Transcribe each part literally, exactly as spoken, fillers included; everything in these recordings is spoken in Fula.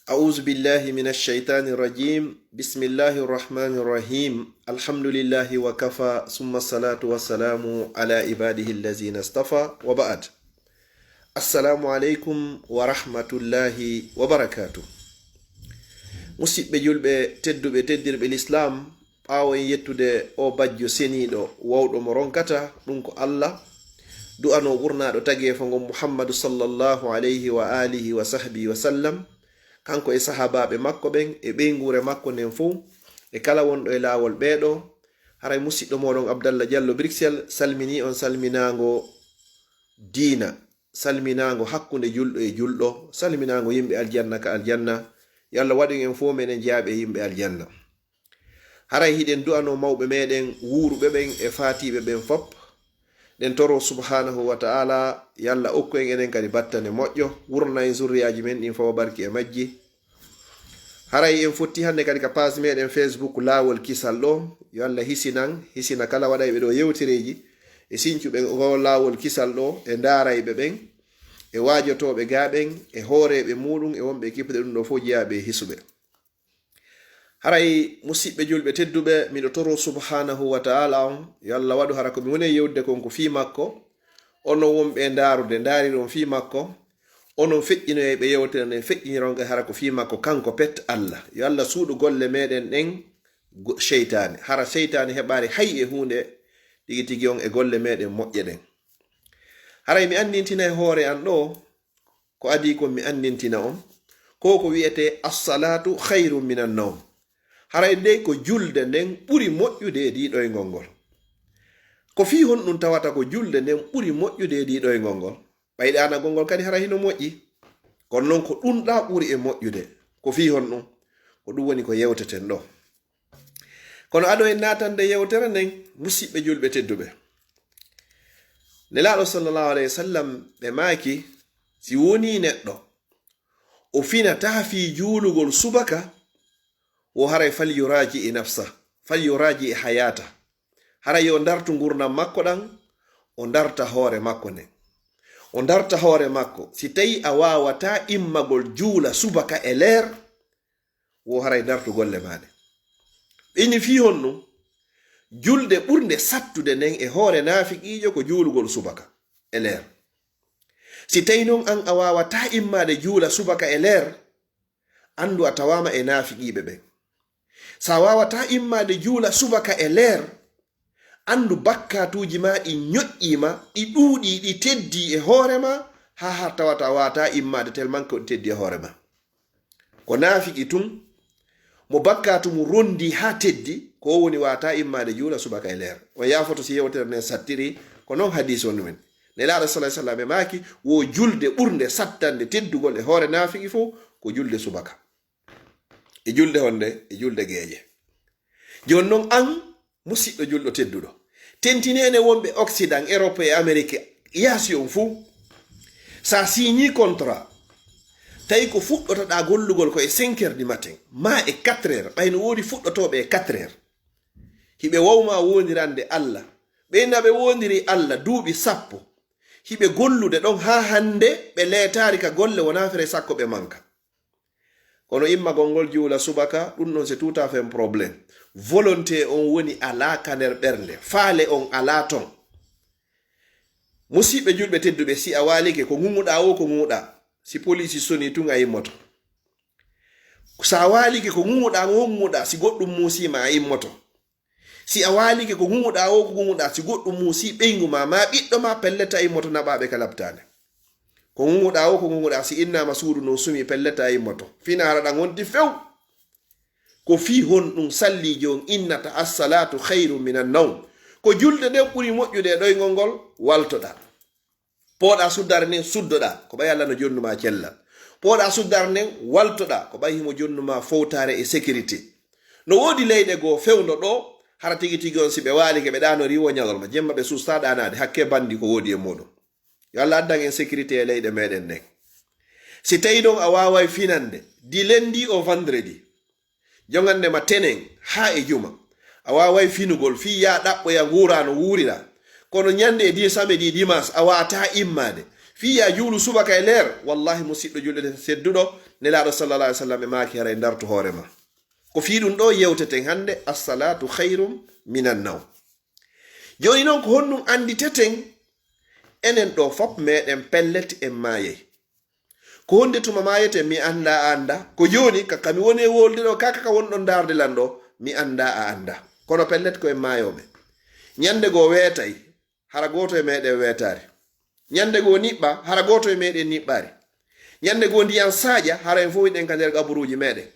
أعوذ بالله من الشيطان الرجيم. بسم الله الرحمن الرحيم. الحمد لله وكفى، ثم الصلاة والسلام على عباده الذين اصطفى، وبعد. السلام عليكم ورحمة الله وبركاته. Musidɓe julɓe tedduɓe, teddirɓe Lislaam, ɓaawo en yettude o bajjo seniiɗo, wawɗo mo ronkata, ɗum ko Allah, du'ano ɓurnaaɗo tageefo ngon Muhammadu sallallahu alayhi wa alihi wa sahbihi wa sallam, kanko e sahaabaaɓe makko ɓen e ɓeynguure makko nden fow, e kala wonɗo e laawol ɓeeɗo. Haray musiɗɗo mooɗon Abdallah Diallo Bruxelles salminii on salminaango diina, salminaango hakkunde julɗo e julɗo, salminaango yimɓe aljanna ka aljanna. Yo Allah waɗu en fow meɗen jeyaaɓe e yimɓe aljanna. Haray hiɗen du'anoo mawɓe meɗen wuuruɓe ɓen e faatiiɓe ɓen fop. Ɗen toroo subhaanahu wa ta'ala, yo Allah okku en enen kadi battane moƴƴo, wurna en zurriyaaji men ɗin fow barki e majji. Haray en fotti hannde kadi ka page meɗen Facebook Laawol Kisal ɗo. Yo Allah hisinan, hisina kala waɗayɓe ɗo yewtereeji e sincuɓe o Laawol Kisal ɗo, e ndaarayɓe ɓen, e waajotooɓe gaa ɓen, e hooreeɓe muuɗum, e wonɓe e kippuɗe ɗum ɗo fow jeyaaɓe e hisuɓe. Haray, musiɗɓe julɓe tedduɓe, miɗo toroo subhaanahu wa ta'ala on, yo Allah waɗu hara ko mi woni e yewtude kon ko fii makko, onon wonɓe e ndaarude, ndaariron fii makko, onon feƴƴinoyayɓe yewtere nden, feƴƴiniron kadi hara ko fii makko kanko pet Allah. Yo Allah suuɗu golle meɗen ɗen go-, seytaane. Hara seytaane heɓaali hay e huunde tigi tigi on e golle meɗen moƴƴe ɗen. Haray mi anndintina e hoore an ɗo, ko adii kon mi anndintina on, ko ko wi'etee as-salaatu khayrun minan nawm. Haray ndey ko julde nden ɓuri moƴƴude e diiɗoyngol ngol. Ko fii honɗum tawata ko julde nden ɓuri moƴƴude e diiɗoyngol ngol? Ɓay ɗaanagol ngol kadi hara hino moƴƴi. Kono non ko ɗum ɗaa ɓuri e moƴƴude. Ko fii honɗum? Ko ɗum woni ko yewteten ɗo. Kono ado en naatande yewtere nden, musiɓɓe julɓe tedduɓe, Nelaaɗo sallallahu alayhi wa sallam ɓe maaki, si wonii neɗɗo o finataa fii juulugol subaka, wo haray falyuraaji'i nafsa, falyuraaji'i hayaata. Haray yo ndartu ngurndan makko ɗan, o ndarta hoore makko nden. O ndarta hoore makko, si tawi a waawataa immagol juula subaka e leer, wo haray ndartu golle maa ɗen. Ɓe inni fii honɗum? Julde ɓurnde sattude nden e hoore naafiqiijo ko juulugol subaka e leer. Si tawi non an a waawataa immaade juula subaka e leer, anndu a tawaama e naafiqiiɓe ɓen. Si a waawataa immaade juula subaka e leer, anndu bakkaatuuji maa ɗi ñoƴƴii ma, ɗi ɗuuɗii, ɗi teddii e hoore maa, haa har tawata a waawataa immaade tellement que ɗi teddii e hoore maa. Ko naafiki tun, mo bakkaatu mum rondii haa teddi, ko o woni waawataa immaade juula subaka e leer. On yaafoto si yewtere nden sattiri, ko non hadiis on men. Nelaaɗo sallallahu alayhi wa sallam e maaki, wo julde ɓurnde sattande teddugol e hoore naafiki fow, ko julde subaka. E julde honde? E julde geeƴe. Jooni non an, musiɗɗo julɗo tedduɗo, tentinee enen wonɓe Occident, Europe e Amérique, yaasi on fow. Sa signii contrat, tawi ko fuɗɗotoɗaa gollugol ko e cinq heures du matin, maa e quatre heures, ɓay no woodi fuɗɗotooɓe e quatre heures. Hiɓe wawma wondirande Allah. Ɓen na ɓe wondiri Allah duuɓi sappo. Hiɓe gollude ɗon haa hannde, ɓe leetaali ka golle, wonaa fere sakko ɓe manka. Kono immagol ngol juula subaka, ɗum ɗon c'est tout à fait un problème. Volonté on woni alaa ka nder ɓernde, faale on alaa ton. Musiɓɓe julɓe tedduɓe, si a waalike ko ŋuŋuɗaa woo ko ŋuŋuɗaa, si poliisi sonii tun a immoto. Sa waalike ko ŋuŋuɗaa woo ŋuŋuɗaa, si goɗɗum muusii ma a immoto. Si a waalike ko ŋuŋuɗaa woo ko ŋuŋuɗaa, si goɗɗum muusii ɓeyngu ma, maa ɓiɗɗo ma, pellet a immoto naɓaaɓe ka laptaande. Ko ŋuŋuɗaa woo ko ŋuŋuɗaa, si innaama suudu no sumi, pellet a immoto. Finaara ɗan wonti few. Ko fii honɗum salliijo on innata as-salaatu khayrun minan nawm? Ko julde nden ɓuri moƴƴude e ɗoyngol ngol, waltoɗaa. Pooɗaa suddaare nden, suddoɗaa, ko ɓay Allah no jonnu ma cellal. Pooɗaa suddaare nden, waltoɗaa, ko ɓay himo jonnu ma fowtaare e sécurité. No woodi leyɗe goo fewndo ɗoo, hara tigi tigi on si ɓe waalike ɓe ɗaanorii woo ñalorma, jemma ɓe suustaa ɗaanaade, hakkee banndi ko woodi e muuɗum. Yo Allah addan en sécurité e leyɗe meɗen ɗen. Si tawi non a waaway finande, du lundi au vendredi, jongande ma tenen haa e juma, a waaway finugol fii yaa ɗaɓɓoya nguuraa no wuuriraa. Kono ñande e di samedi, dimanche, a waawataa immaade. Fii yaa juulu subaka e leer, wallahi musiɗɗo julɗo tedduɗo, Nelaaɗo sallallahu alaihi wasallam e maaki haray ndartu hoore ma. Ko fii ɗum ɗo yewteten hannde, assalatu khairum minan nawm. Jooni noon ko honɗum annditeten enen ɗo fop meɗen pellet en maayay. Ko honde tuma maayeten mi annda a annda. Ko jooni ka kami woni e wolde ɗo kaka ka wonɗon ndaarde lan ɗo mi annda a annda. Kono pellet ko en maayooɓe. Ñande goo weetay, hara gooto e meɗen weetaari. Ñande goo niɓɓa, hara gooto e meɗen niɓɓaari. Ñande goo ndiyan saaƴa, hara en fof hiɗen ka nder qaburuuji meɗen.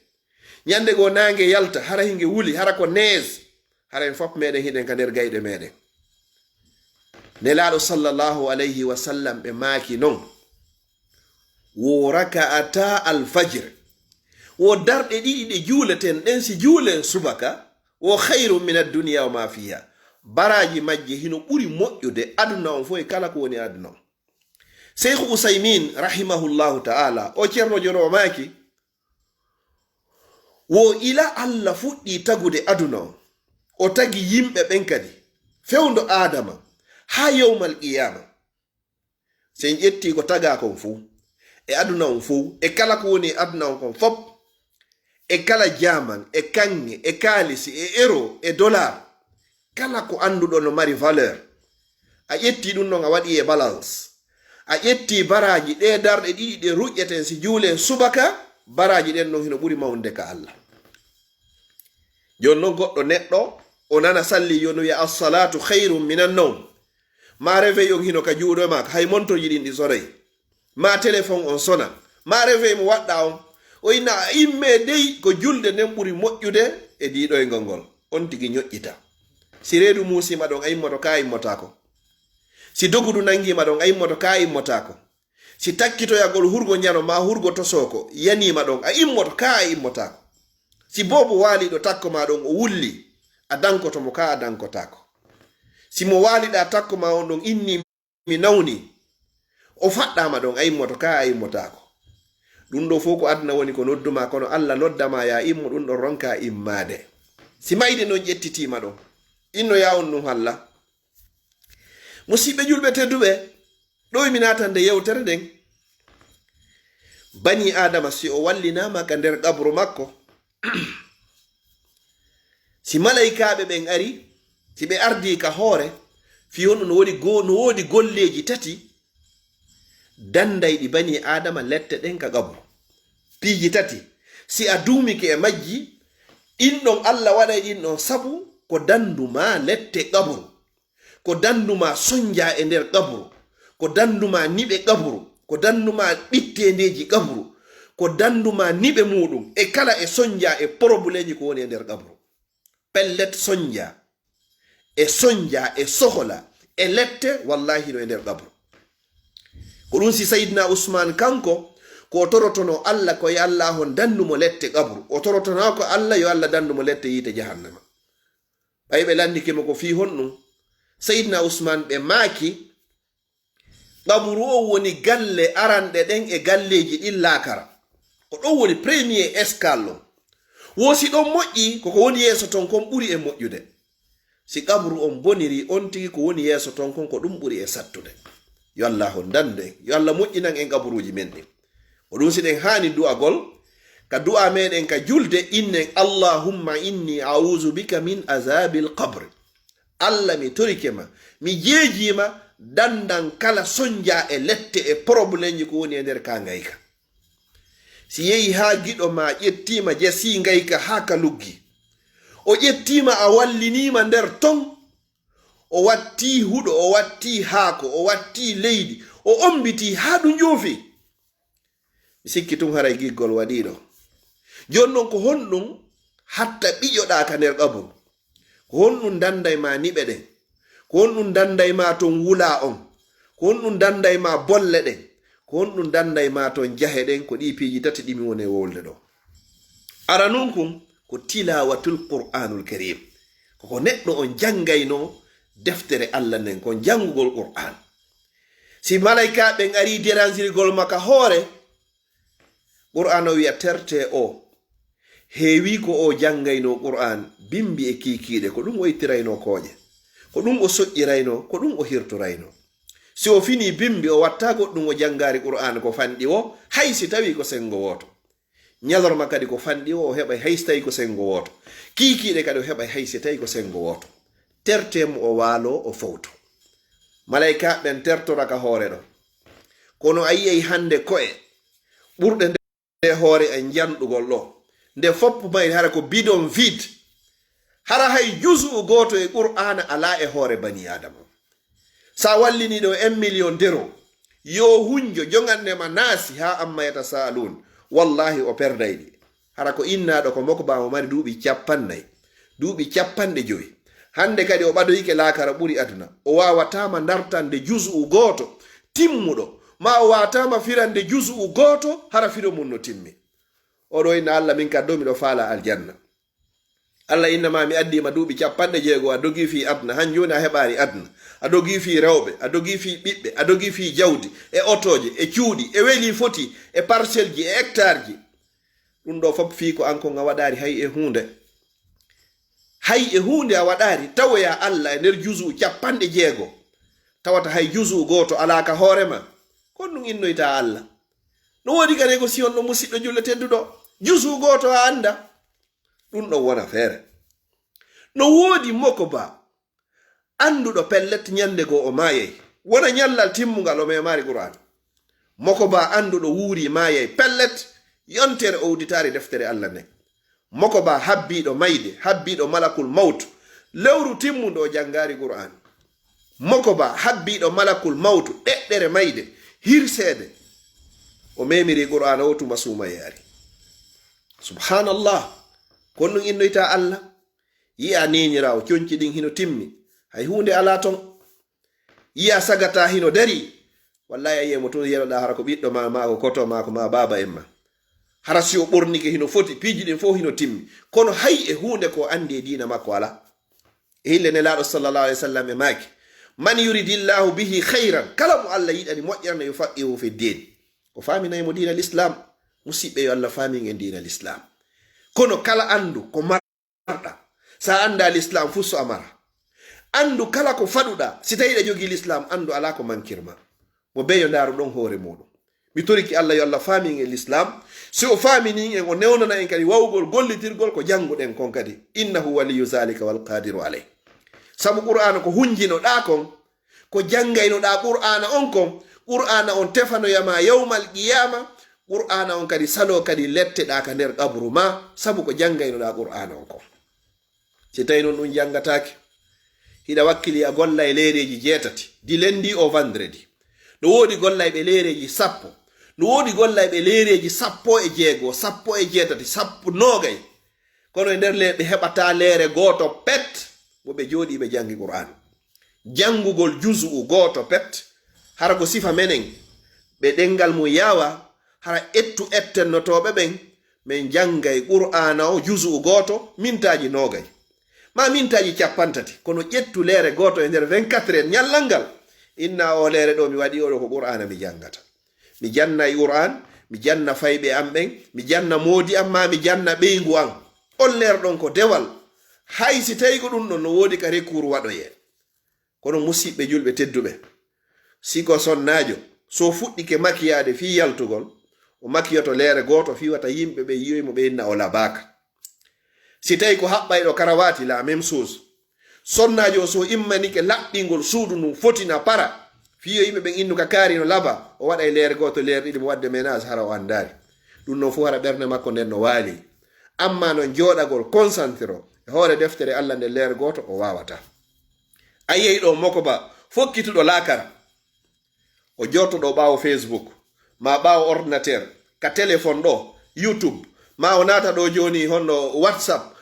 Ñande goo naange yalta, hara hinge wuli, hara ko nees, hara en fof meɗen hiɗen ka nder gayɗe meɗen. Nelaaɗo sallallahu alayhi wa sallam ɓe maaki non, wo raka'ata alfajr, wo darɗe ɗiɗi ɗe juuleten ɗen si juulen subaka, wo khairum min ad-dunya wa ma fiha. Baraaji majje hino ɓuri moƴƴude aduna on fof e kala ko woni aduna on. Seykhu Usaymin rahimahullahu ta'ala, o ceerno jono o maaki, wo ila Allah fuɗɗi tagude aduna on, o tagi yimɓe ɓen kadi, fewndo Aadama haa yawmal qiyaama. Si en ƴetti ko tagaa kon fow, e aduna on fow, e kala ko woni e aduna on kon fop, e kala jaaman, e kaŋŋe, e kaalisi, e euro, e dollar, kala ko annduɗo no mari valeur, a ƴetti ɗum ɗon a waɗi e balance, a ƴetti baraaji ɗe darɗe ɗiɗi ɗe ruƴƴeten si juulen subaka, baraaji ɗen ɗon hino ɓuri mawnde ka Allah. Jooni non goɗɗo neɗɗo, o nana salli yo no wiya, "Assalatu khairum minan nawm." Ma réveil on hino ka juuɗo e maako, hay montorji ɗin ɗi soray. Ma téléphone on sona. Ma réveil mo waɗɗa on. O inna a imme dey ko julde nden ɓuri moƴƴude e diiɗoyngol ngol. On tigi ñoƴƴita. Si reedu muusima ɗon, a immoto ka a immotaako. Si dogudu nangima ɗon, a immoto ka a immotaako. Si takkitoyagol hurgo njano ma hurgo tosooko yanima ɗon, a immoto ka a immotaako. Si boobo waaliɗo takko ma ɗon o wulli, a dankoto mo ka a dankotaako. Si mo waaliɗa takko ma on ɗon inni mi nawni, o faɗɗama ɗon, a immoto ka a immotaako. Ɗum ɗo fof ko aduna woni ko nodduma, kono Allah noddama ya immo, ɗum ɗon ronka immaade. Si mayde non ƴettitima ɗon, inno ya on ɗum halla. Musiɓɓe julɓe tedduɓe, ɗo mi naatande yewtere nden. Bani Aadama, si o wallinaama ka nder qabru makko, si malaykaaɓe ɓen ari, si ɓe ardii ka hoore, fii honɗum no woodi go-, no woodi golleeji tati dandayɗi bani Aadama lette ɗen ka qabru. Piiji tati, si a duumike e majji, ɗin ɗon Allah waɗay ɗin ɗon sabu ko dandu ma lette qabru. Ko dandu ma sonja e nder qabru, ko dandu ma niɓe qabru, ko dandu ma ɓitteendeeji qabru, ko dandu ma niɓe muuɗum, e kala e sonja e porobuleeji ko woni e nder qabru. Pellet sonja, e sonja, e sohola, e lette, wallahi no e nder qabru. Ko ɗum si Sayyidina Usman kanko, ko o torotono Allah, ko yo Allah hon dandu mo lette qabru. O torotono ko Allah yo Allah dandu mo lette yiite jahannama. Ɓay ɓe landike mo ko fii honɗum, Seydina Usman ɓe maaki, qaburu on woni galle aranɗe ɗen e galleeji ɗin laakara. Ko ɗon woni premier escale on. Wo si ɗon moƴƴi, ko ko woni yeeso ton kon ɓuri e moƴƴude. Si qabru on boniri, on tigi ko woni yeeso ton kon ko ɗum ɓuri e sattude. Yo Allah hon dandu en, yo Allah moƴƴinan en qaburuuji men ɗin. Ko ɗum si ɗen haani du'agol, ka du'a meɗen ka julde, innen, "Allahumma inni a'udhu bika min azabil qabr." Allah, mi torike ma, mi jeejii ma, dandan kala sonja e lette e problemji ko woni e nder ka ngayka. Si yehi haa giɗo ma ƴettiima, jasi ngayka haa ka luggi. O ƴettiima, a walliniima nder ton. O watti huɗo, o watti haako, o watti leydi, o ombiti haa ɗum ƴuufi. Mi sikki tun haray giggol waɗiiɗo. Jooni non ko honɗum hatta ɓiƴoɗaa ka nder qabru? Ko honɗum danday ma niɓe ɗen? Ko honɗum danday ma ton wula on? Ko honɗum danday ma bolle ɗen? Ko honɗum danday ma ton jahe ɗen? Ko ɗi piiji tati ɗi mi woni e wolde ɗo. Aranun kun ko tilawatul Qur'anul Karim. Ko ko neɗɗo on jangayno deftere Allah nden, kon jangugol Qur'an. Si malaykaaɓe ɓen ari deransirgol ma ka hoore, Qur'an o wi'a terte o. Heewi ko o jangayno Qur'an, bimbi e kiikiiɗe, ko ɗum o ittirayno kooƴe. Ko ɗum o soƴƴirayno, ko ɗum o hirtorayno. Si o fini bimbi, o watta goɗɗum o jangaari Qur'an ko fanɗi o, hay si tawi ko sengo wooto. Ñalorma kadi ko fanɗi o, o heɓay hay so tawi ko senngo wooto. Kiikiiɗe kadi o heɓay hay so tawi ko senngo wooto. Tertee mo o waaloo o fowto. Malaykaaɓe ɓen tertora ka hoore ɗo. Kono a yi'ay hannde ko'e ɓurɗe nde hoore e njanɗugol ɗo. Nde foppu mayri hara ko bidon vide. Hara hay juzu'u gooto e Qur'aana alaa e hoore bani Aadama. Sa wallini ɗo un million dero, yo hunjo jongannema naasi haa amma yatasaalun. Wallahi o perday ɗi. Hara ko innaaɗo ko moko ba mo mari duuɓi cappannayi, duuɓi cappanɗe jowi. Hannde kadi o ɓadoyike laakara ɓuri aduna. O waawataama dartande juzu'u gooto timmuɗo, ma o waawataama firande juzu'u gooto hara firo mun no timmi. Oɗo inna Allah min kaddo miɗo faala aljanna. Allah inna ma mi addi ma duuɓi cappanɗe jeego a dogi fii aduna, han jooni a heɓaali aduna. A dogi fii rewɓe, a dogi fii ɓiɓɓe, a dogi fii jawdi, e otooje, e cuuɗi, e weli foti, e parcelji, e hectareji. Ɗum ɗo fof fii ko an kon a waɗaali hay e huunde. Hay e huunde a waɗaali, tawoya Allah e nder juzu cappanɗe jeego. Tawata hay juzu gooto alaa ka hoore ma. Kon ɗum innoyta Allah. No woodi ka négociation ɗo musiɗɗo julɗo tedduɗo. Juzu gooto a annda. Ɗum ɗon wona feere. No woodi moko ba annduɗo pellet ñande goo o maayay. Wona ñallal timmungal o memaali Qur'aan. Moko ba annduɗo wuuri maayay pellet yontere o udditaali deftere Allah nden. Moko ba habbiiɗo mayde, habbiiɗo malakul mawtu, lewru timmundu o janngaali Qur'aan. Moko ba habbiiɗo malakul mawtu, ɗeɗɗere mayde, hirseede. O memiri Qur'aana o tuma suumayee ari. Subhanallah. Kon ɗum innoyta Allah. Yi'a neeniraawo, conci ɗin hino timmi. Hay huunde alaa ton. Yi'a sagata hino darii. Wallahi a yi'ay mo tun yeloɗaa hara ko ɓiɗɗo ma, ma ko koto ma, ko ma baaba en ma. Hara si o ɓornike hino foti, piiji ɗin fof hino timmi. Kono hay e huunde ko anndi e diina makko alaa. E hille Nelaaɗo sallallahu alayhi wa sallam e maaki, "Man yuridillahu bihi khayran", kala mo Allah yiɗani moƴƴere no yufaqihu fi din. O faaminay mo diina l'islam. Musiɓɓe yo Allah faamin en diina l'islam. Kono kala anndu ko marɗa. Sa annda l'islam fu so a mara. Anndu kala ko faɗuɗa, si tawi ɗa jogii l'islam, anndu alaa ko mankir ma. Mo beyo ndaaru ɗon hoore muɗum. Mi toriki Allah yo Allah faamin en l'islam. Si o faaminin en, o newnana en kadi wawgol gollitirgol ko jannguɗen kon kadi. Innahu waliyu zalika wal qadiru alayh. Sabu Qur'aana ko hunjinoɗaa kon, ko janngaynoɗaa Qur'aana on kon, Qur'aana on tefanoya ma yawmal qiyama, Qur'aana on kadi salo kadi letteɗaa ka nder qabru ma, sabu ko janngaynoɗaa Qur'aana on kon. Si tawi non ɗum janngataake, hiɗa wakkili a golla e leereeji jeetati, di lundi au vendredi. No woodi gollayɓe leereeji sappo, no woodi gollayɓe leereeji sappo e jeego, sappo e jeetati, sappo, noogay. Kono e nder lee ɓe heɓata leere gooto pet, mo ɓe jooɗii ɓe janngi Qur'aan. Janngugol juzu'u gooto pet, hara ko sifa menen, ɓe ɗenngal mum yaawa, hara ettu ettennotooɓe ɓen, men janngay Qur'aana o juzu'u gooto, mintaaji noogay. Ma mintaaji cappanɗe tati, kono ƴettu leere gooto e nder vingt-quatre heures ñallal ngal, inna o leere ɗo mi waɗi oɗo ko Qur'aana mi janngata. Mi janna e Qur'aan, mi janna fayɓe am ɓen, mi janna moodi am, ma mi janna ɓeyngu am. On leer ɗon ko dewal. Hay si tawi ko ɗum ɗon no woodi ka recours waɗoyee. Kono musiɓɓe julɓe tedduɓe, si ko sonnaajo, so fuɗɗike makiyaade fii yaltugol, o makiyoto leere gooto fii wata yimɓe ɓe yi'oy mo ɓe inna o labaaka. Si tawi ko haɓɓayɗo karawaati, la même chose. Sonnaajo o so immanike laɓɓingol suudu ndun foti na para, fii yo yimɓe ɓen innu ka kaari no laba, o waɗay leere gooto, leere ɗiɗi mo waɗde ménage hara o anndaali. Ɗum non fof hara ɓernde makko nden no waali. Amma non jooɗagol concentré e hoore deftere Allah nden leere gooto o waawataa. A yi'ay ɗo moko ba fokkituɗo laakara. O jooɗoto ɗo ɓaawo Facebook, ma ɓaawo ordinateur, ka téléphone ɗo, YouTube, ma o naata ɗo jooni honno WhatsApp,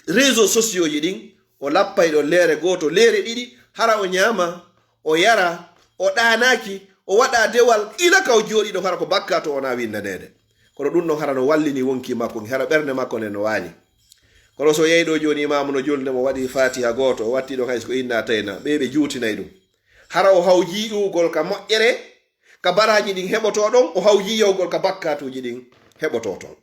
réseaux sociaux ji ɗin, o lappay ɗo leere gooto, leere ɗiɗi, hara o ñaama, o yara, o ɗaanaaki, o waɗa dewal, ila ka o jooɗi ɗon hara ko bakkaatu o wona winnaneede. Kono ɗum ɗon hara no wallini wonki makko, hara ɓernde makko nden no waali. Kono so yehi ɗo jooni imaamu no julde mo waɗi Fatiha gooto, o watti ɗon hay so ko inna tayna, ɓe ɓe juutinay ɗum. Hara o hawji iwgol ka moƴƴere, ka baraaji ɗin heɓoto ɗon, o hawji yawgol ka bakkaatuuji ɗin heɓoto ton.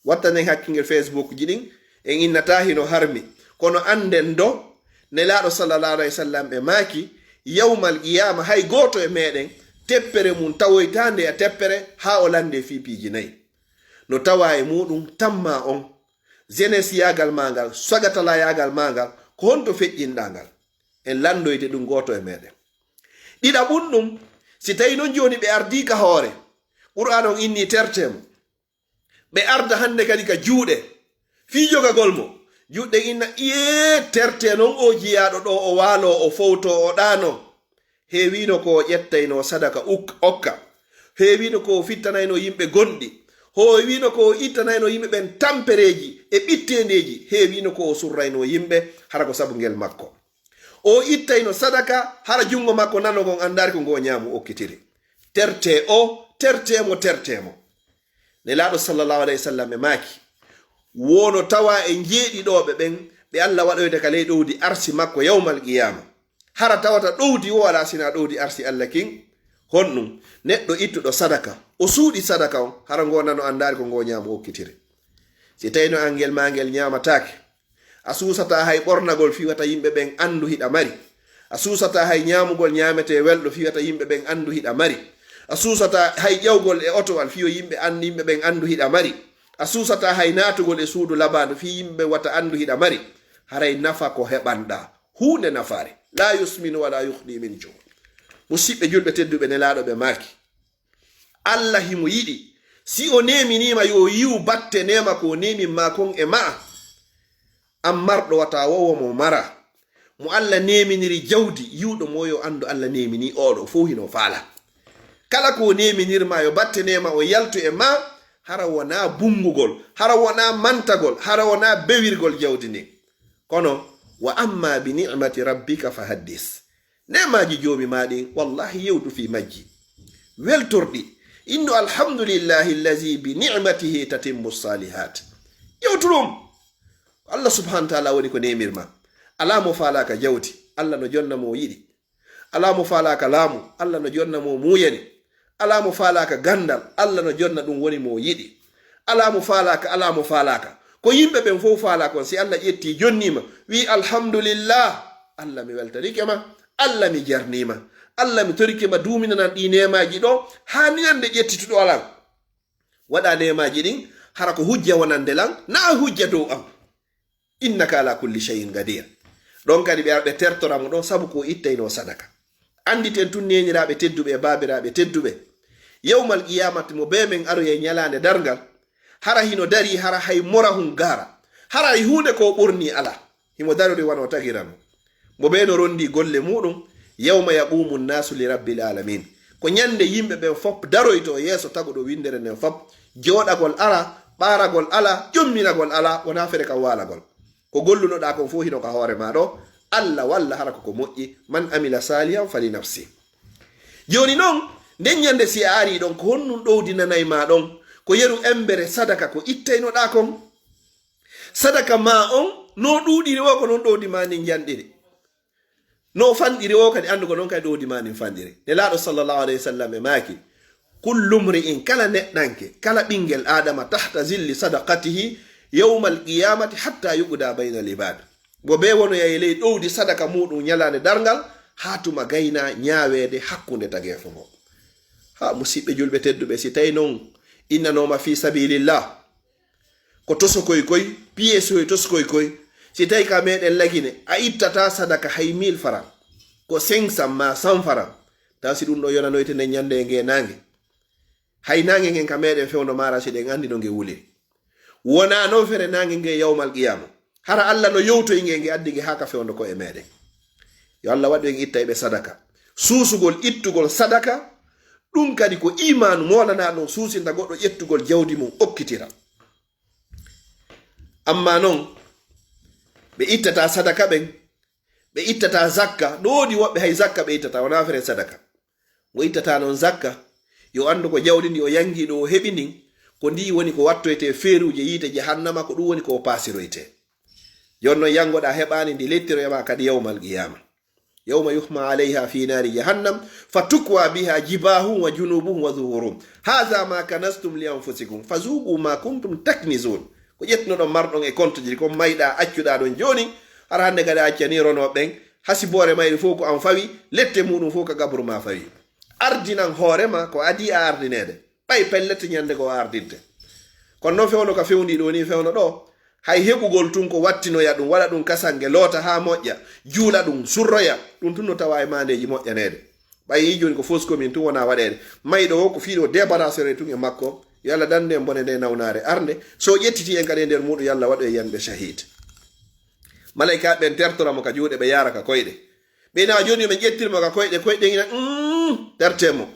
Wattanen hakkingel Facebook ji ɗin, en innata hino harmi. Kono annden do, Nelaaɗo sallallahu alayhi wa sallam ɓe maaki, yawmal qiyaama hay gooto e meɗen, teppere mum tawoytaande e teppere haa o lande fii piiji nayi. no tawa e muɗum tamma on, jeunesse yaagal ma ngal, sagatala yaagal ma ngal, ko honto feƴƴinɗa ngal? En landoyde ɗum gooto e meɗen. Ɗiɗaɓun ɗum, si tawi non jooni ɓe ardii ka hoore, Qur'an on inni tertee mo. Ɓe arda hannde kadi ka juuɗe, fii jogagol mo. Juuɗe inna, iyee, tertee non o jiyaaɗo ɗo, o waaloo, o fowtoo, o ɗaanoo. Heewiino ko o ƴettaynoo sadaka uk-, okka. Heewiino ko o fittanayno yimɓe gonɗi. Heewiino ko o ittanayno yimɓe ɓen tampereeji e ɓitteendeeji. Heewiino ko o surrayno yimɓe, hara ko sabu ngel makko. O ittayno sadaka, hara junngo makko nano ngon anndaari ko ngo ñaamu okkitiri. Tertee o, tertee mo, tertee mo. Nelaaɗo sallallahu alayhi wa sallam e maaki, wono tawa e njeeɗiɗooɓe ɓen, ɓe Alla waɗoyta ka ley ɗowdi arsi makko yawmal qiyaama. Hara tawata ɗowdi wo alaa sinaa ɗowdi arsi Alla kin. Honɗum? Neɗɗo ittuɗo sadaka, o suuɗi sadaka on, hara ngo nano anndaari ko ngo ñaamu okkitiri. Si tawino an ngel maa ngel ñaamataake, a suusataa hay ɓornagol fii wata yimɓe ɓen anndu hiɗa mari. A suusataa hay ñaamugol ñaametee welɗo fii wata yimɓe ɓen anndu hiɗa mari. A suusataa hay ƴawgol e otowal fii yo yimɓe an-, yimɓe ɓen anndu hiɗa mari. A suusataa hay naatugol e suudu labaandu fii yimɓe ɓen wata anndu hiɗa mari. Haray nafa ko heɓanɗaa. Huunde nafaare. Laa yusminu wa laa yughni min juu'. Musiɓɓe julɓe tedduɓe, Nelaaɗo ɓe maaki, Alla himo yiɗi. Si o neeminiima, yo yiwu batte neema ko o neemin maa kon e ma'a. An marɗo, wata wowo mo mara. Mo Alla neeminiri jawdi, yiwɗo mo yo anndu Alla neemini oɗo, fow hino faala. Kala ko o neeminir ma, yo batte neema o yaltu e maa, hara wonaa bunngugol, hara wonaa mantagol, hara wonaa bewirgol jawdi ndin. Kono, wa amma bi ni'mati rabbika fa haddis. Neemaaji Joomi maa ɗin, wallahi, yewtu fii majji. Weltorɗi. Innu, "Alhamdulillahi allazi bi ni'matihi tatimmu salihat." Yewtu ɗum. Ko Alla subhanahu wa ta'ala woni ko neemirma. Alaa mo faalaaka jawdi, Alla no jonna mo o yiɗi. Alaa mo faalaaka laamu, Alla no jonna mo o muuyani. Alaa mo faalaaka ganndal, Alla no jonna ɗum woni mo o yiɗi. Alaa mo faalaaka, alaa mo faalaaka. Ko yimɓe ɓen fow faalaa kon, si Alla ƴettii, jonniima, wi'i, "Alhamdulillah, Alla, mi weltanike ma. Alla, mi jarniima. Alla, mi torike ma, duuminanan ɗii neemaaji ɗo, haa ñannde ƴettituɗo lan. Waɗa neemaaji ɗin, hara ko hujja wonande lan, naa hujja dow an." Innaka ala kulli shay'in qadir. Ɗon kadi ɓe ara ɓe tertora mo ɗon sabu ko o ittaynoo sadaka. Annditen tun, neeniraaɓe tedduɓe e baabiraaɓe tedduɓe, yawmal qiyaamati mo bee men aroyay ñalaande darngal, hara hino darii, hara hay morahun gaara, hara hay huunde ko o ɓornii alaa. Himo darori wano tagirano. Mo bee no ronndii golle muuɗum, yawma yaqumu nnaasu li rabbil aalamiin. Ko ñannde yimɓe ɓen fow daroytoo yeeso taguɗo winndere nden fow. Jooɗagol alaa, ɓaaragol alaa, ƴomminagol alaa, wonaa fere ka waalagol. Ko gollunoɗaa kon fow hino ka hoore maa ɗo. Alla walla hara ko ko moƴƴi. Man amila saalihan fali nafsi. Jooni non, nden ñannde si a arii ɗon, ko honɗum ɗowdinanay maa ɗon? Ko yeru embere sadaka ko ittaynoɗaa kon? Sadaka maa on, no ɗuuɗiri o, ko non ɗowdi maa ndin njanɗiri. No fanɗiri o kadi, anndu ko non kadi ɗowdi maa ndin fanɗiri. Nelaaɗo sallallahu alayhi wa sallam e maaki, "Kullu mri'in, kala neɗɗanke, kala ɓinngel Aadama, tahta zilli sadaqatihi yawmal qiyamati hatta yuqda bayna al-ibad." Mo bee wonoyay e ley ɗowdi sadaka muuɗum ñalaande darngal, haa tuma gayna ñaaweede hakkunde tageefo ngo. Haa musiɓɓe julɓe tedduɓe, si tawi non innanooma fi sabilillah, ko tosokoy koy, piyeesoy tosokoy koy, si tawi ka meɗen Lagine, a ittata sadaka hay mille francs, ko cinq cents ma cent francs, taw si ɗum ɗo yonanoyte nden ñannde e nge naange. Hay naange ngen ka meɗen fewndo maara, si ɗen anndi no nge wuliri. Wonaa non fere naange nge yawmal qiyaama. Hara Alla no yowtoyi nge, nge addi nge haa ka fewndo ko e meɗen. Yo Alla waɗu en ittayɓe sadaka. Suusugol, ittugol sadaka, ɗum kadi ko iimaanu moolanaa ɗum suusinta goɗɗo ƴettugol jawdi mum okkitira. Amma non, ɓe ittata sadaka ɓen, ɓe ittata zakka. No woodi woɓɓe hay zakka ɓe ittata, wonaa fere sadaka. Mo ittata non zakka, yo anndu ko jawdi ndi o yangi ɗo o heɓi ndin, ko ndi woni ko wattoyte feeruuje yiite jahannama, ko ɗum woni ko o paasiroyte. Jon non yangoɗa heɓaani ndi lettiroyama kadi yawmal qiyaama. Yawma yuhma alayha fi naari jahannam, fa tukwa biha jibahum wa junubuhum wa zuhurum. Haza ma kanastum li anfusikum, fa zuqu ma kuntum taknizun. Ko ƴettunoɗon marɗon e kontoji ɗi, kon mayɗa accuɗa ɗon jooni, hara hannde kadi a accani rono ɓen, hasiboore mayri fof ko an fawi, lette muɗum fof ko gabru ma fawi. Ardinan hoore ma ko adi a ardineede, ɓay pellet ñande ko o ardinte. Kono noon fewndo ka fewndi ɗo ni, fewndo ɗo, hay heɓugol tun ko wattinoya ɗum, waɗa ɗum kasange, loota haa moƴƴa, juula ɗum, surroya, ɗum tun no tawa e maandeeji moƴƴaneede. Ɓay yi jooni ko fausse commune tun wona waɗeede. Mayɗo o ko fii ɗo débarrassere tun e makko, yo Allah dandu en bone nde nawnaare arnde. So ƴettiti en kadi e nder muɗum, yo Allah waɗu e yanɓe shahid. Malaykaaɓe ɓen tertora mo ka juuɗe, ɓe yaara ka koyɗe. Ɓe ina jooni yo ɓe ƴettir mo ka koyɗe, koyɗe ina, mm, terte mo.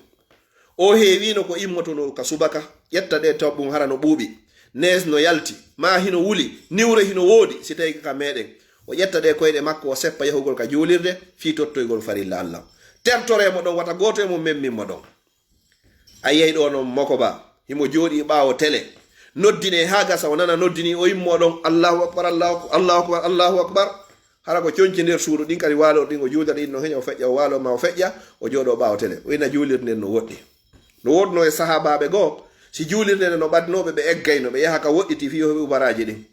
O heewino ko immotono ka subaka, ƴetta ɗe toɓɓum hara no ɓuuɓi. Nees no yalti, maa hino wuli, niwre hino woodi, si tawi ka meɗen. O ƴetta ɗe koyɗe makko, o seppa yahugol ka juulirde, fii tottoygol farilla Allah. Tertore mo ɗon, wata gooto e mo memmin mo ɗon. A yiyay ɗo non Moko Ba, himo jooɗii ɓaawo tele. Noddine haa gasa, o nana noddini, o immoo ɗon, "Allahu akbar, Allahu akbar, Allahu akbar, Allahu akbar." Hara ko conci nder suudu ɗin kadi waalorɗin, o juuda ɗin no heña, o feƴƴa, o waalo ma o feƴƴa, o jooɗoo ɓaawo tele. O ina juulirde nden no woɗɗi. No woodno e sahaabaaɓe goo, si juulirde nden no ɓadnooɓe ɓe eggayno, ɓe yaha ka woɗɗiti fii yo heɓu baraaji ɗin.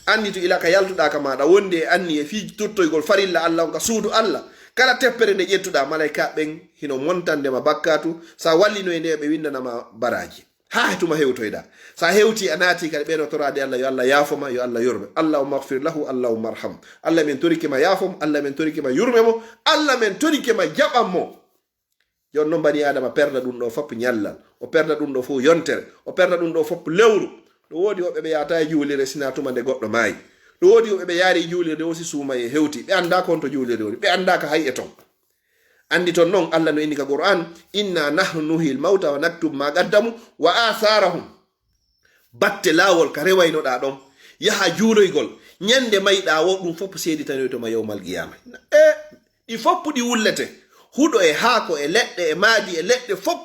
Anndi to ila ka yaltuɗaa ka maaɗa, wondi e anniye fii tottoygol farilla Allah on ka suudu Allah. Kala teppere nde ƴettuɗaa, malaykaaɓe ɓen hino montande ma bakkaatu, sa wallinoy nde ɓe windana ma baraaji. Haa he tuma hewtoyɗaa. Sa hewti a naati kadi ɓe no toraade Allah, yo Allah yaafo ma, yo Allah yurme. Allahumma ighfir lahu, Allahumma arham. Allah men torike ma yaafo mo, Allah men torike ma yurme mo, Allah men torike ma jaɓan mo. Jooni non bani Aadama perda ɗum ɗo fof ñallal, o perda ɗum ɗo fof yontere, o perda ɗum ɗo fof lewru. No woodi woɓɓe ɓe yahata e juulirde sina tuma nde goɗɗo maayi. No woodi woɓɓe ɓe yaari e juulirde o si suumay e hewti. Ɓe anndaa ko honto juulirde woni. Ɓe anndaa ka hay e ton. Anndi ton non Allah no inni ka Qur'an, "Inna nahnu nuhyil mawta wa naktub ma qaddamu wa atharahum." Batte laawol ka rewaynoɗaa ɗon, yaha juuloygol, ñande mayɗaa wo ɗum fof seeditanoyto ma yawmal qiyaama. E ɗi fof ɗi wullete, huɗo e haako e leɗɗe e maadi e leɗɗe fof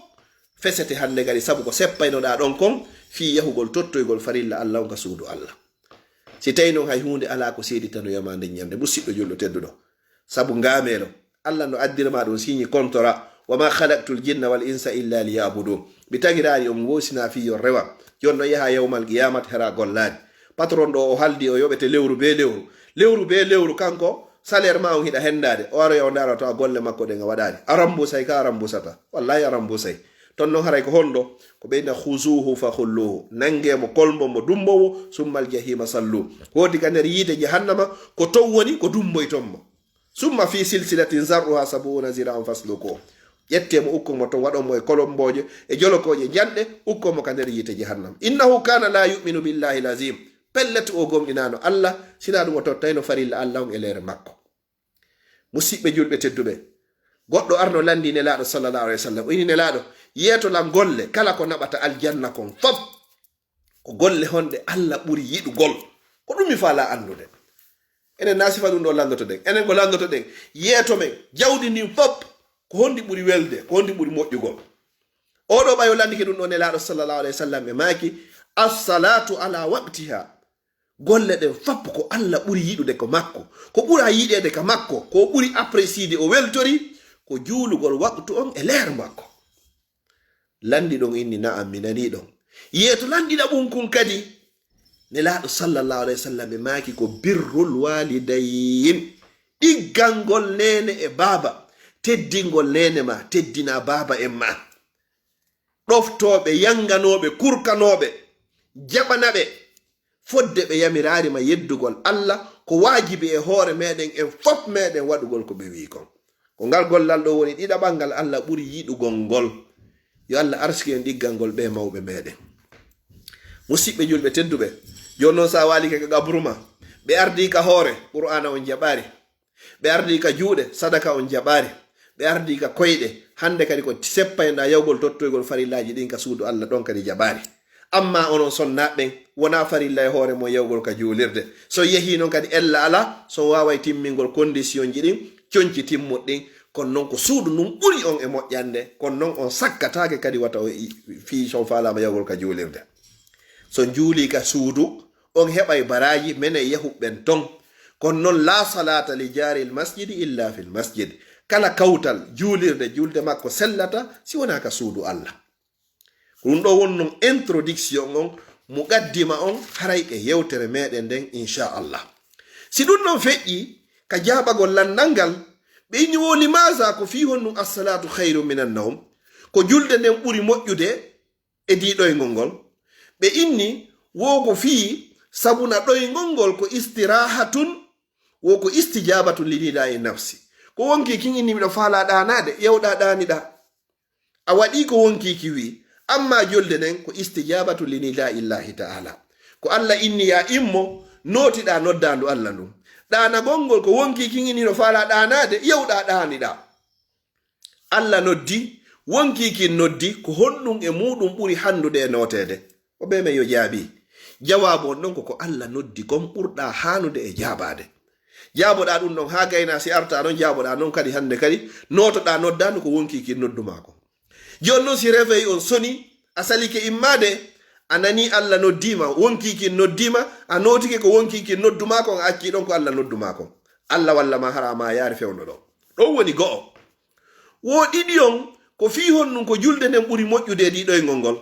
fesete hannde kadi, sabu ko seppaynoɗaa ɗon kon fii yahugol tottoygol farilla Allah on ka suudu Allah. Si tawi non hay huunde alaa ko seeditanoya ma nden ñande, musiɗɗo julɗo tedduɗo, sabu ngaameelo, Allah no addira ma ɗum signe contrat, "Wa ma khalaqtul jinna wal insa illa liya'budun." Mi tagiraali on wo sina fii yo rewa. Jooni no yaha yawmal qiyamat hara gollaani. Patron ɗo o haldi o yoɓete lewru be lewru. Lewru be lewru kanko, salaire ma on hiɗa hendaade. O aroya o ndaara to a golle makko ɗen a waɗaani. A rambusay ka a rambusata. Wallahi a rambusay. Ton non haray ko honɗo? Ko ɓe ina, "Khuzuhu fa khulluhu." Nange mo, kolmo mo, dumbo mo, "summal jahima sallu." Hooti ka nder yiite jahannama, ko ton woni, ko dumboyton mo. "Summa fi silsilatin zar'uha sab'una zira'an fasluku." Ƴette mo, ukkon mo ton, waɗon mo e kolombooje, e jolokooje janɗe, ukkon mo ka nder yiite jahannama. "Innahu kana la yu'minu billahi lazim." Pellet o gomɗinaano Allah, sina ɗum o tottayno farilla Allah on e leere makko. Musiɓɓe julɓe tedduɓe, goɗɗo arno landi Nelaaɗo sallallahu alaihi wasallam, o ini, "Nelaaɗo, yeeto lan golle kala ko naɓata aljanna kon fop." Ko golle honɗe Allah ɓuri yiɗugol? Ko ɗum mi faala anndude. Enen na sifa ɗum ɗo lanndotoɗen. Enen ko lanndotoɗen, yeeto men, jawdi ndin fop, ko honɗi ɓuri welde, ko honɗi ɓuri moƴƴugol? Oɗo ɓayo landike ɗum ɗo Nelaaɗo sallallahu alaihi wasallam e maaki, "As-salatu ala waqtiha." Golle ɗen fop ko Allah ɓuri yiɗude ko makko. Ko ɓura yiɗeede ka makko, ko ɓuri appréciede o weltori, ko juulugol waqtu on e leer makko. Lanɗiɗon inni, "Na'am, mi nanii ɗon." Yeeto lanɗiɗa ɓun kun kadi, Nelaaɗo sallallahu alaihi wasallam e maaki ko birrul walidayn, ɗiggangol neene e baaba, teddingol neene ma, teddina baaba en ma. Ɗoftooɓe, yanganooɓe, kurkanooɓe, jaɓana ɓe, fodde ɓe yamiraari ma yeddugol Allah, ko waajibi e hoore meɗen en fop meɗen waɗugol ko ɓe wi'i kon. Ko ngal gollal ɗo woni ɗiɗaɓal ngal Allah ɓuri yiɗugol ngol. Yo Allah arsike en ɗiggangol ɓe mawɓe meɗen. Musiɓɓe julɓe tedduɓe, jooni non sa waalike ka qabru ma, ɓe ardii ka hoore, Qur'aana on jaɓaari. Ɓe ardii ka juuɗe, sadaka on jaɓaari. Ɓe ardii ka koyɗe, hannde kadi ko seppayɗaa yawgol tottoygol farillaaji ɗin ka suudu Allah ɗon kadi jaɓaari. Amma onon sonnaaɓe ɓen, wonaa farilla e hoore mon yawgol ka juulirde. So yehii non kadi ella alaa, so on waaway timmingol kondisionji ɗin, conci timmuɗi ɗin, kono non ko suudu ndun ɓuri on e moƴƴande, kono non on sakkataake kadi wata o i-, fii so on faalaama yawgol ka juulirde. So on juulii ka suudu, on heɓay baraaji menen yahuɓe ɓen ton. Kono non, "La salata li jaaril masjidi illa fil masjid." Kala kawtal juulirde, julde makko sellata si wonaa ka suudu Allah. Ko ɗum ɗo woni non introduction on, muqaddima on, haray e yewtere meɗen nden, inchallah. Si ɗum non feƴƴi, ka jaabagol lanndal ngal, ɓe inni wo, "Limaza?" Ko fii honɗum "As-salatu khayrun minan nawm"? Ko julde nden ɓuri moƴƴude e diiɗoyngol ngol? Ɓe inni, Wo ko fii sabuna ɗoyngol ngol ko istirahatun, wo ko istijabatun li nidai nafsi. Ko wonki kin inni miɗo faalaa ɗaanaade, yewɗaa ɗaaniɗaa. A waɗii ko wonki ki wi'i. Amma julde nden ko istijabatu li nidai Llahi ta'ala. Ko Allah inni ya immo, nootiɗaa noddaandu Allah ndun. Ɗaanagol ngol ko wonki kin inni no faalaa ɗaanaade, yewɗaa ɗaaniɗaa. Allah noddi, wonki kin noddi, ko honɗun e muuɗun ɓuri hanndude e nooteede? O ɓe men yo jaabi. Jawaabu on ɗon ko ko Allah noddi kon ɓurɗaa haanude e jaabaade. Jaaboɗaa ɗun ɗon haa gayna si artaa non, jaaboɗaa non kadi hannde kadi, nootoɗaa noddaandu ko wonki kin noddu maa kon. Jooni non si refey on soni, a salike immaade, a nanii Allah noddiima, wonki kin noddiima, a nootike ko wonki kin noddu maa kon, a accii ɗon ko Allah noddu maa kon. Allah walla ma hara ma yaari fewndo ɗon. Ɗon woni go'o. Wo ɗiɗi on, ko fii honɗun ko julde nden ɓuri moƴƴude e ɗiɗoyngol ngol?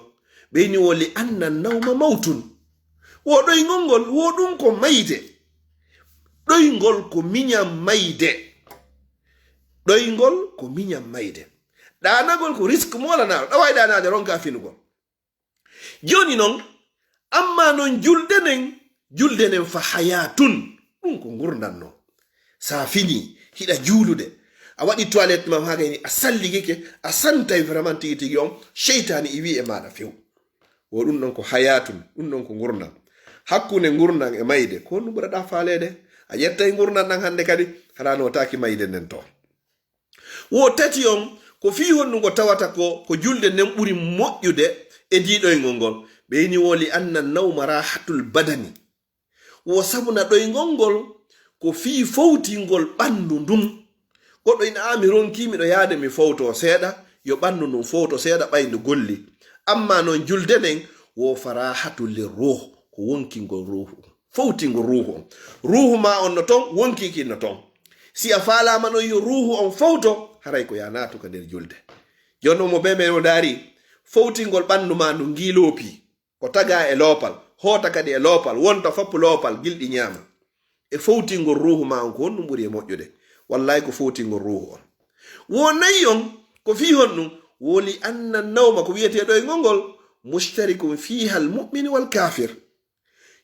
Ɓe inni wo li anna nawma mawtun. Wo ɗoyngol ngol, wo ɗun ko mayde. Ɗoyngol ko miñan mayde. Ɗoyngol ko miñan mayde. Ɗaanagol ko risque moolanaaɗo. Ɗa waawi ɗaanaade ronka finugol. Jooni non, amma non julde nden, julde nden fa hayatun. Ɗun ko ngurndan non. Sa fini, hiɗa juulude. A waɗi toilette ma haa gayni, a salligike, a santay vraiment tigi tigi on, seytaani iwi e maaɗa few. Wo ɗun ɗon ko hayatun, ɗun ɗon ko ngurndan. Hakkunde ngurndan e mayde, ko honɗun ɓuraɗaa faaleede? A ƴettay ngurndan ɗan hannde kadi, hara nootaaki mayde nden to. Wo tati on, ko fii honɗun ngo tawata ko, ko julde nden ɓuri moƴƴude e ɗiɗoyngol ngol? Ɓe inni wo li anna nawma rahatul badani. Wo sabuna ɗoyngol ngol, ko fii fowtingol ɓandu ndun. Goɗɗo ina, "A, mi ronki, miɗo yaade mi fowto seeɗa, yo ɓandu ndun fowto seeɗa, ɓay ndu golli." Amma non julde nden, wo fa rahatu li ruh, ko wonkingol ruhu. Fowtingol ruhu on. Ruhu ma on no ton, wonki kin no ton. Si a faalaama non yo ruhu on fowto, haray ko ya naatu ka nder julde. Jooni non mo be men o ndaari, fowtingol ɓandu ma ndu ngii loopi, ko tagaa e loopal, hoota kadi e loopal, wonta foppu loopal, gilɗi ñaama. E fowtingol ruhu ma on, ko honɗun ɓuri e moƴƴude? Wallahi ko fowtingol ruhu on. Wo nayi on, ko fii honɗun? Wo li anna nawma, ko wi'etee ɗoyngol ngol, mushtarikun fiha al mu'min wal kafir.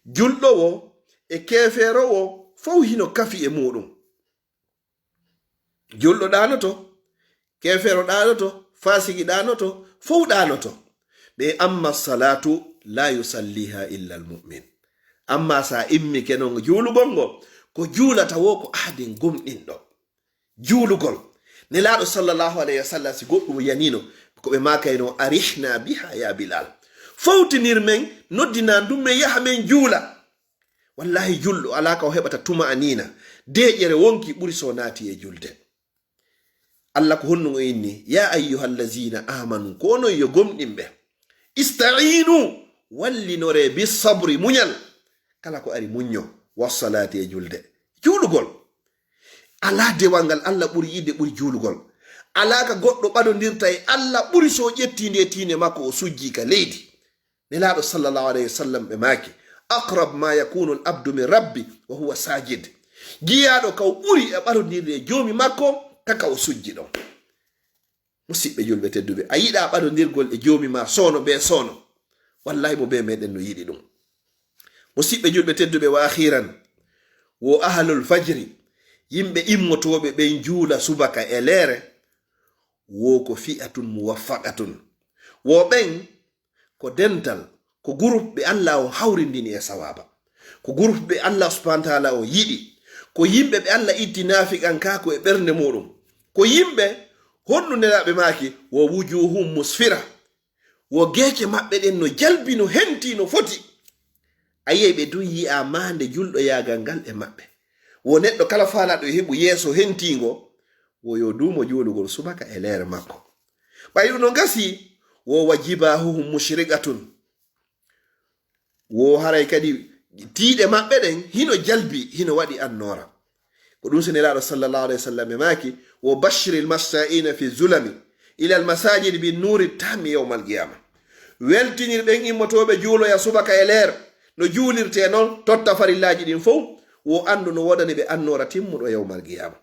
Julɗo wo e keefeero wo fow hino kafi e muuɗun. Julɗo ɗaanoto, keefeero ɗaanoto, faasiki ɗaanoto, fow ɗaanoto. Ɓe amma salatu la yusalliha illa al mu'min. Amma sa immike non juulugol ngo, ko juulata wo ko aaden gomɗinɗo. Juulugol. Nelaaɗo sallallahu alayhi wa sallam, si goɗɗum yanino, ko ɓe maakayno, "Arihna biha ya Bilal." Fowtinir men, noddinan ɗum men, yaha men juula. Wallahi, julɗo alaa ka o heɓata tuma anina. Deeƴere wonki ɓuri so naati e julde. Allah ko honɗum o inni? "Ya ayyuhal lazina amanu," ko onon yo gomɗinɓe. "Ista'inu," wallinore, "bis sabri," muñal. Kala ko ari muñño, "was salati," e julde. Juulugol. Alaa dewal ngal Allah ɓuri yiɗde ɓuri juulugol. Alaa ka goɗɗo ɓadondirta e Allah ɓuri so o ƴetti nde tiinde makko o sujji ka leydi. Nelaaɗo sallallahu alayhi wa sallam ɓe maaki, "Aqrab ma yakunu al abdu min rabbi wa huwa sajid." Jiyaaɗo ka o ɓuri e ɓadondirde e joomi makko, ka ka o sujji ɗon. Musidɓe julɓe tedduɓe, a yiɗa ɓadondirgol e joomi ma soono be soono? Wallahi mo be meɗen no yiɗi ɗum. Musidɓe julɓe tedduɓe, wa akhiran, wo ahlul fajri, yimɓe immotooɓe ɓen juula subaka e leere, wo ko fi'atun muwaffaqatun. Wo ɓen ko dental, ko groupe ɓe Allah on hawrindini e sawaaba. Ko groupe ɓe Allah subhanahu wa ta'ala on yiɗi. Ko yimɓe ɓe Allah itti naafiqankaaku e ɓernde muɗum. Ko yimɓe honɗum Nelaaɓe maaki, wo wujuhum musfira. Wo geece maɓɓe ɗen no jalbi, no henti, no foti. A yi'ay ɓe dun yi'a maande julɗoyaagal ngal e maɓɓe. Wo neɗɗo kala faalaaɗo e heɓu yeeso hentiingo, wo yo duumo juulugol subaka e leere makko. Ɓay ɗum no gasi, wo wa jibahuhum mushriqatun. Wo haray kadi tiiɗe maɓɓe ɗen hino jalbi, hino waɗi annoora. Ko ɗum si Nelaaɗo sallallahu alayhi wa sallam e maaki, wo bashiril masha'ina fi zulami ilal masajidi bin nuuri tammi yawmal qiyama. Weltinir ɓen immotooɓe juuloya subaka e leer, no juulirtee non, totta farillaaji ɗin fow, wo anndu no woodani ɓe annoora timmuɗo yawmal qiyama.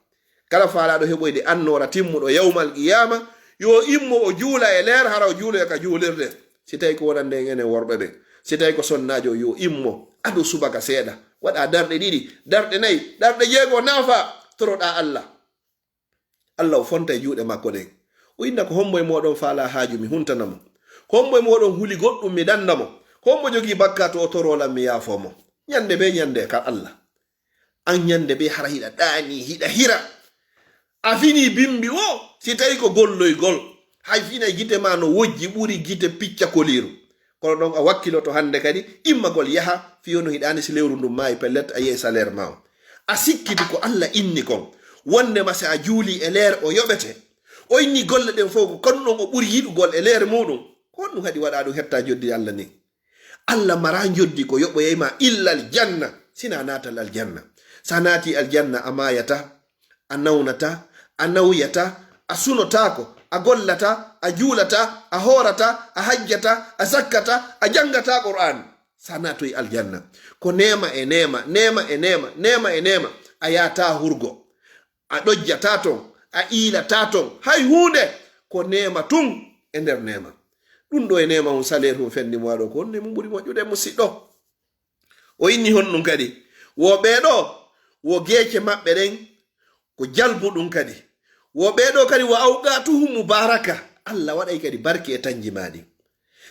Kala faalaaɗo heɓoyde annoora timmuɗo yawmal qiyama, yo immo o juula e leer, hara o juuloya ka juulirde. Si tawi ko wonande en enen worɓe ɓen, Si tawi ko sonnaajo, yo immo ado subaka seeɗa, waɗa darɗe ɗiɗi, darɗe nayi, darɗe jeego, naafa, toroɗa Allah. Allah o fonta e juuɗe makko ɗen. O inna ko hombo e mooɗon faala haaju mi huntana mo. Ko hombo e mooɗon huli goɗɗum mi danda mo. Ko hombo jogii bakkaatu o toro lan mi yaafo mo. Ñande be ñande ka Allah. An ñande be hara hiɗa ɗaani, hiɗa hira. A fini bimbi o, si tawi ko golloygol. Hay fina gite ma no wojji ɓuri gite picca koliiru. Kono ɗon a wakkiloto hande kadi, immagol yaha, fiyo no hiɗaani si lewru ndun maayi pellet, a yehi salaire ma o. A sikkiti ko Allah inni kon. Wonde ma si a juuli e leer o yoɓete. O inni golle ɗen fof ko kon ɗon o ɓuri yiɗugol e leer muɗum. Ko honɗum haɗi waɗa ɗum hetta joddi Allah ni? Allah mara joddi ko yoɓoyay ma illa aljanna, sina naatal aljanna. Sa naati aljanna a maayata, a nawnata, a nawyata, a sunotaako, a gollata, a juulata, a hoorata, a hajjata, a zakkata, a jangata Qur'an. Sa naatoy aljanna. Ko neema e neema, neema e neema, neema e neema. A yaata hurgo. A ɗojjata ton, a iilata ton. Hay huunde. Ko neema tun e nder neema. Ɗum ɗo e neema on salaire on fenni mo waɗo ko honne mun ɓuri moƴƴude musiɗɗo? O inni honɗum kadi. Wo ɓee ɗo, wo geece maɓɓe ɗen, ko jalbuɗum kadi. Wo ɓee ɗo kadi, wa awqatuhum mubaraka. Allah waɗay kadi barke e tanji ma ɗin.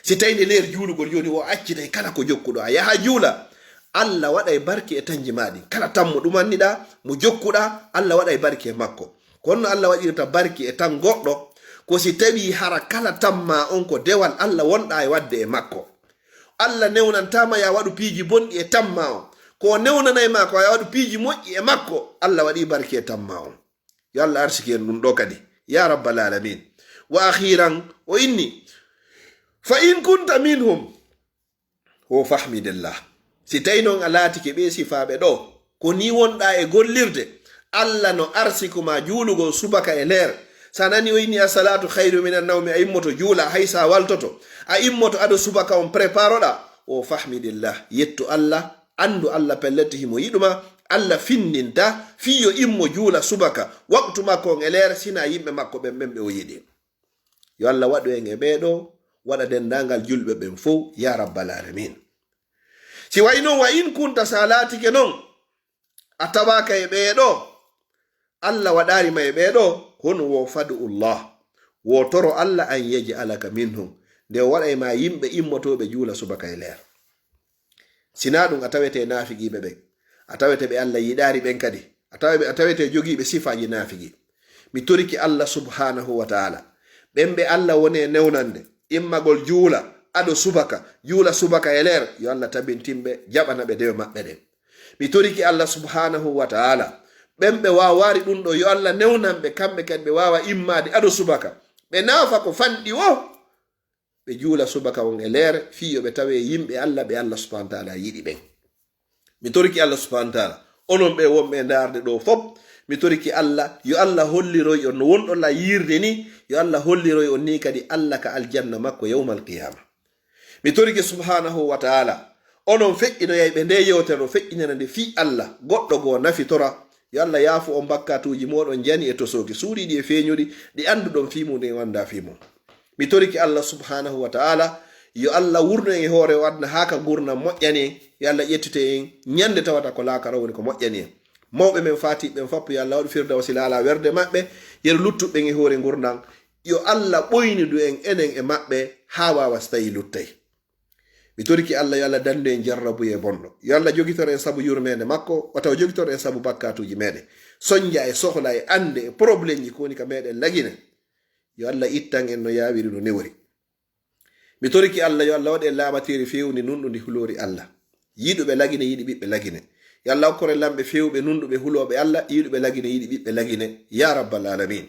Si tawi nde leer juulugol jooni o accitay kala ko jokkuɗo, a yaha juula. Allah waɗay barke e tanji ma ɗin. Kala tammo ɗumanniɗa, mo jokkuɗa, Allah waɗay barke e makko. Ko honno Allah waɗirta barke e tan goɗɗo? Ko si tawi hara kala tamma on ko dewal Allah wonɗa e wadde e makko. Allah newnantama ya waɗu piiji bonɗi e tamma on. Ko o newnanay ma ko a waɗu piiji moƴƴi e makko. Allah waɗi barke e tamma on. Yo Allah arsiki en ɗum ɗo kadi. Ya rabbal alamin. Wa akhiran, o inni, fa in kunta minhum, o fahmidillah. Si tawi noon a laatike ɓe sifaaɓe ɗo, ko ni wonɗa e gollirde, Allah no arsiku ma juulugol subaka e leer. Sa nani o inni as-salatu khayru minan nawmi, a immoto juula hay sa waltoto, a immoto ado subaka on preparoɗa, o fahmidillah, yettu Allah, andu Allah pellet himo yiɗuma, Allah findinta, fii yo immo juula subaka, waqtu makko on e leer, sina yimɓe makko ɓen, ɓen ɓe o yiɗi. Yo Allah waɗu en e ɓee ɗo, waɗa denndaangal julɓe ɓen fow, ya rabbal alamin. Si wayi noon, wa in kunta, sa laatike noon, a tawaaka e ɓee ɗo, Allah waɗaari ma e ɓee ɗo, hono wo fadu Allah, wo toro Allah an yaj'alaka minhum, nde o waɗay ma yimɓe immotooɓe juula subaka e leer. Sinaa ɗum, a tawete naafiqiiɓe ɓen, a tawete ɓe Allah yiɗaari ɓen kadi, a tawa-, a tawete jogiiɓe sifaaji naafiki. Mi toriki Allah subhanahu wa ta'ala, ɓen ɓe Allah woni e newnande, immagol juula, ado subaka, juula subaka e leer, yo Allah tabintin ɓe, jaɓana ɓe dewe maɓɓe ɗen. Mi toriki Allah subhanahu wa ta'ala, ɓen ɓe waawaari ɗum ɗo, yo Allah newnan ɓe, kamɓe kadi ɓe waawa immaade ado subaka, ɓe naafa ko fanɗi wo, ɓe juula subaka on e leer, fii yo ɓe tawe yimɓe Allah, ɓe Allah subhanahu wa ta'ala yiɗi ɓen. Mi toriki Allah subhanahu wa ta'ala, onon ɓe wonɓe e ndaarde ɗo fop, mi toriki Allah, yo Allah holliroy on no wonɗon la yiirde ni, yo Allah holliroy on ni kadi Allah ka aljanna makko yawmal qiyama. Mi torike subhanahu wa ta'ala, onon feƴƴinoyayɓe nde yewtere ɗo, feƴƴinana nde fii Allah, goɗɗo goo nafitora. Yo Allah yaafu on bakkatuuji mooɗon jani e tosooki, suuɗiiɗi e feeñuɗi, ɗi annduɗon fii mum, ɗi anndaa fii mum. Mi torike Allah subhanahu wa ta'ala, yo Allah wurno en e hoore o aduna haa ka ngurndan moƴƴani en, yo Allah ƴettite en ñande tawata ko laakara woni ko moƴƴani en. Mawɓe men faatiiɓe ɓen fop, yo Allah waɗu firdawsi laala werde maɓɓe, yeru luttuɓe ɓen e hoore ngurndan. Yo Allah ɓoynidu en enen e maɓɓe haa waawa si tawi luttay. Mi toriki Allah, yo Allah dandu en jarrabuye bonɗo. Yo Allah jogitor en sabu yurmeende makko, o taw jogitor en sabu bakkaatuuji meɗen. Sonja e sohla e annde e probleemji ko woni ka meɗen lagine. Yo Allah ittan en no yaawiri no newori. Mi toriki Allah, yo Allah waɗu en laaɓateeri feewndi nunɗundi huloori Allah. Yiɗuɓe lagine yiɗi ɓiɓɓe lagine. Yo Allah hokkor en lamɓe feewɓe nunɗuɓe hulooɓe Allah, yiɗuɓe lagine yiɗi ɓiɓɓe lagine. Ya rabbal alamin.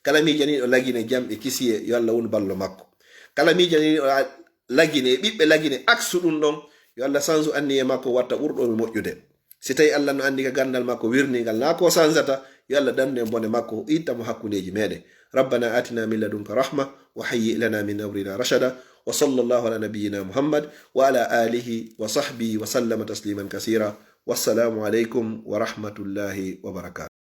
Kala miijaniiɗo lagine jam e kisiye, yo Allah wonu ballo makko. Kala miijaniiɗo a-, lagine e ɓiɓɓe lagine aksu ɗum ɗon, yo Allah sansu anniye makko watta ɓurɗo mi moƴƴude. Si tawi Allah no anndi ka ganndal makko wirningal, naa ko sansata, yo Allah dandu en bone makko, o itta mo hakkundeeji meɗen. ربنا آتنا من لدنك رحمة وهيئ لنا من أمرنا رشدا. وصلى الله على نبينا محمد وعلى آله وصحبه وسلم تسليما كثيرا. والسلام عليكم ورحمة الله وبركاته.